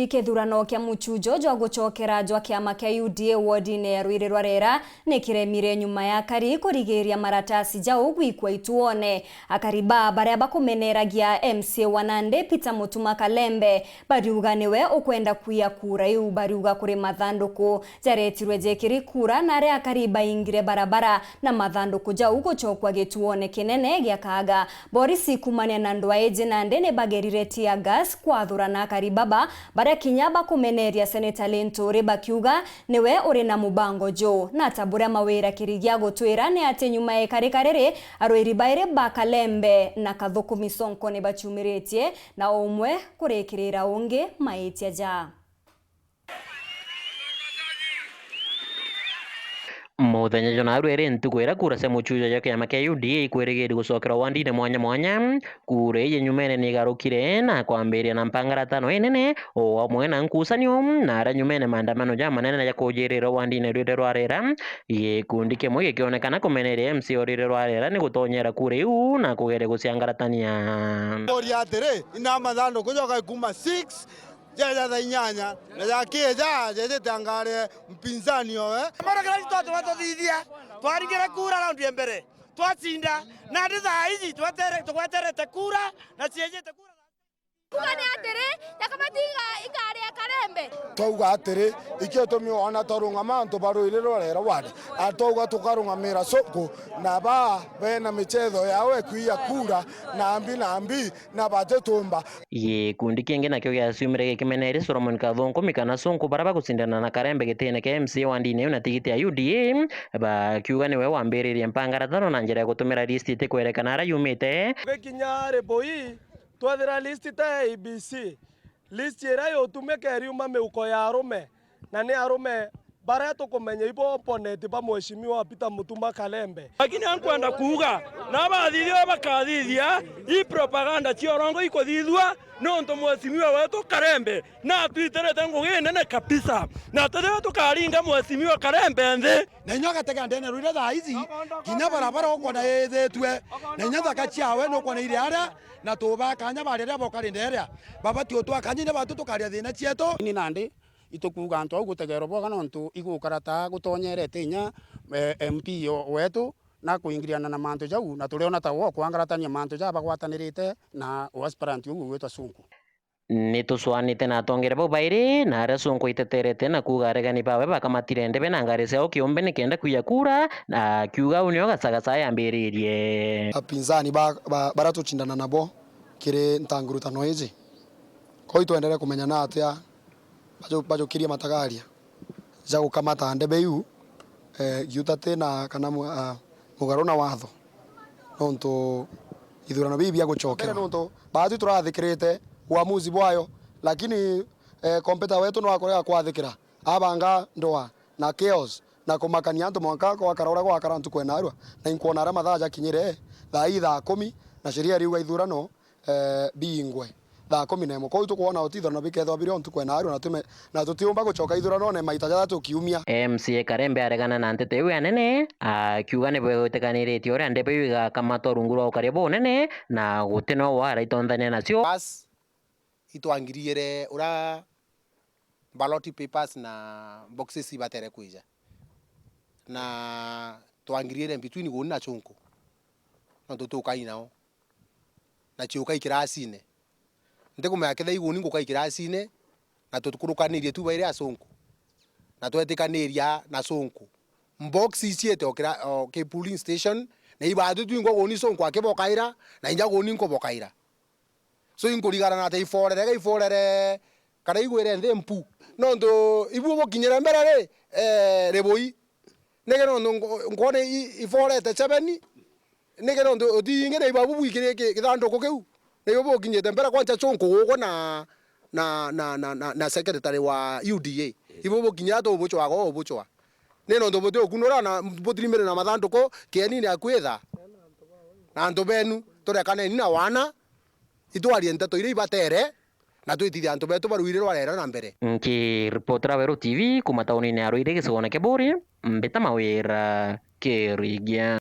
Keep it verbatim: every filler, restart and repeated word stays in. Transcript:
Kithurano kia muchujo jwa gucokera jwa kiama kia U D A wodine ya Rwiri rwa Rera ni kiremire nyuma ya akari kurigiria maratasi jau gwikwa ituone. Akari ba baria bakumeneragia M C A wa Nandi Peter Mutuma Kalembe bariuga niwe ukwenda kwiya kura iu. Bariuga kuri mathanduku jaretirwe jekiri kura na aria akari baingire barabara na mathanduku jau gucokwa gituone kinene gia Kaga. Borisi kumania na ndwaa iji nandi ni bagerire tear gas kwathura na akari baba, baria kinya bakumeneria Seneta Linturi bakiuga niwe uri na mubango juu. Na ta buria Mawira Kirigia agutwira ni ati nyuma ya ikarika riri, arwiri bairi ba Kalembe na Kathukumi Sonko ni bachumiritie na umwe kurikirira ungi maitia ja. Muthenya jwa narua iri ntuku iria kura cia muchujo jwa kiama kia U D A ikwirigiri gucokerwa wandine mwanya mwanya. Kura iji nyumene ni igarukire na kwambiria na mpangaratano inene, o amwe na nkucanio, na aria nyumene maandamano jamanene ja kujirirwa wandine Rwiri rwa Rera. Gikundi kimwe gikionekana kumeneria M C A o Rwiri rwa Rera ni gutonyera kura iu na kugeria guciangaratania. Turia atiri, ina mathanduku joka ikuma six, jeja thaa inyanya, na jakija, jejete angare mpinzani owe. Mara kila mtu tuthithia, twaringire kura raundi ya mbere, twacinda, na ndi thaa iji twetere-, tugweterete kura, na ciejete kura. Kuga ni atiri, Nyakamati iga-, igari ya Karembe. Twauga atiri, ikio tumi wona twarungama antu ba Rwiri rwa Rera ward, a twauga tukarungamira Sonko, na ba bena michetho yao ekwiya kura, na mbi na mbi, na batitumba. Gikundi kingi nakio giaciumire gikimeneria Solomon Kathunku, Mikana Sonko, baria bagucindana na Karembe gitine kia M C A wandine iu na tigiti ya U D A, bakiuga niwe wambiririe mpangaratano na njira ya gutumira list itikwerekana aria yumite. Tugikinya Ribui, twethira list ta ya A B C, list iria yutumika iriuma miuko ya arume, na ni arume baria tukumenya ibo opponent ba Mheshimiwa Peter Mutuma Kalembe. Lakini ankwenda kuuga, na abathithia bakathithia, i propaganda cia urongo ikuthithua, niuntu Mheshimiwa wetu Kalembe natwitirite ngugi inene kabisa, na tithira tukaringa Mheshimiwa Kalembe nthi. Na inya gatega ndene rwire thaa ici, kinya barabara ukwona yithitue, na inya nthaka ciawe nukwona iri aria, na tubaa kanya baria riria bokari nderia, babati utwa kanya inya batu tukaria thina cietu. Ni nandi itukuuga antu au gutegerwa boga, nontu igukara ta gutonyerete inya, eh, M P o-, wetu na kuingiriana na mantu jau, na turiona ta wo kwangaratania mantu jaa bagwatanirite na o aspirant uu ugwitwa Sunku. Ni tucwanite na atongere bau bairi, na aria Sunku aiteterete na kuuga aregani bawe bakamatire ndebe na ngari ciao kiumbe nikenda kwiya kura, na akiuga au nio gacagaca yambiririe. Apinzani ba, ba, baria tucindana nabo kiri ntangurutano iji. Koi twendere kumenya na atia baju-, bajukirie matagaria ja gukamata ndebe iu, eh, giutati na kana mu-, ah, mugaru na watho, nontu ithurano biu bia gucokerwa. Mbere nontu baatwi turathikirite uamuzi bwayo, lakini, eh, kompeta wetu no akorega kwathikira, abanga ndwaa na chaos na kumakania antu mwanka gwakara uria gwakara ntuku ya narua, na inkwona aria mathaa jakinyire, thaa ii thaa kumi, na sheria iriuga ithurano eh, bingwe thaa kumi na imwe. Kwou tukwona utithano bikethwa biri o ntuku ya narua, na tume-, na tutiumba gucoka ithuranone maita jathatu kiumia. M C A Karembe aregana na nteto iu ya nene, akiuga ni bwegwitikaniritie uria ndebe iu igakamatwa rungu rwa ukaria bunene, na guti no waraitongania nacio. Bas, itwangiriere uria ballot papers na boxes ibatere kwija. Na twangiriere in between guni na chunku. Nontu tukai nao. Na ciukai kirasine. Ntikumenya kethira iguni ngukai kirasine, na tukurukanirie tu bairi a Sonko. Na twetikaniria na Sonko. Mbox iciete o kira-, o ki polling station, na ibaatu twingwa guni Sonko akibokaira, na inja guni nkubokaira. So inkurigana na ati iforere, ga iforere, kana igwire nthi mpu. Nontu ibu bukinyire mbere ri, eh, Ribui. Niki nontu nko-, nkona i-, iforete seven, niki nontu uti ingi na ibabu bwikire ki-, kithanduku kiu. Na ibo bukinyite mbere kwanza chunku guku na, na, na, na, na, na secretary wa U D A. Ibo bukinyira tu buchwaga o buchwa. Ni nontu buti ukunura na butirimbire na mathanduku, kienini akwitha. Na antu benu, turekaneni na wana, itwarie nteto iria ibatere, na twitithie antu betu ba Rwiri rwarera na mbere. Nkiripotera Weru T V kuma taunine ya Rwiri gicigone kia Buri, mbita Mawira Kirigia.